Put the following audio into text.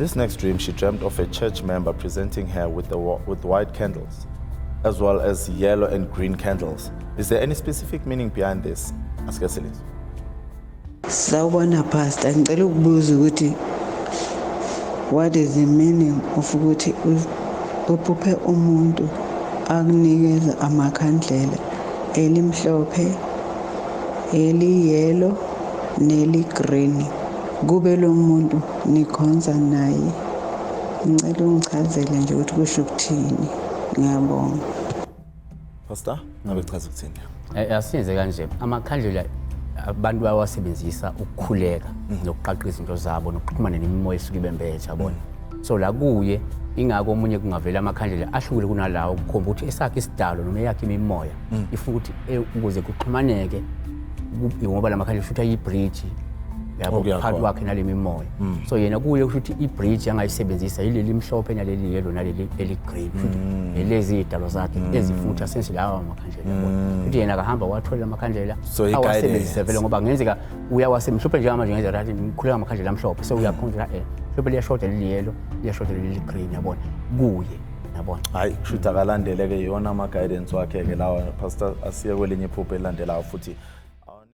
This next dream, she dreamt of a church member presenting her with white candles, as well as yellow and green candles. Is there any specific meaning behind this? Asike silizwe. Sawubona, Pastor, ngicela ukubuza ukuthi what is the meaning of ukuthi uphuphe umuntu akunikeza amakhandlela elimhlophe, eli-yellow neli-green, kube lo muntu nikhonza naye? Ngicela ungichazele nje ukuthi kusho ukuthini. Ngiyabonga. Pastor, ngabe kuchaza ukuthini? Asenze kanje, amakhandlela abantu bayawasebenzisa ukukhuleka nokuqaqa izinto zabo nokuxhumana nemimoya esuke ibembethe, yabona. So la kuye ingako omunye kungavela amakhandlela ahlukile kunalawo, kukhomba ukuthi esakhe isidalo noma eyakhe imimoya ifuna ukuthi ukuze kuxhumaneke ngoba la makhandlela futhi ayi-bridge, yabo, Okuya phakathi khona. Kwakhe nale mimoya. So yena kuye kusho ukuthi i-bridge angayisebenzisa yileli mhlophe naleli yellow naleli eli-green, kusho ukuthi lezi iy'dalo zakhe ezifuna ukuthi asebenzise lawa makhandlela, yabona, futhi yena akahamba wathola amakhandlela So i-guidance. awasebenzise vele, ngoba kungenzeka uyawase mhlophe njengamanje ngenzeka ukuthi ngikhuleka amakhandlela amhlophe, so uyakhonza mhlophe liyashoda leli yellow, liyashoda leli green, yabona, kuye, yabona. Hayi, kusho ukuthi akalandele-ke yona ama-guidance wakhe-ke lawa, Pastor. Asiye kwelinye iphupho elilandelayo futhi.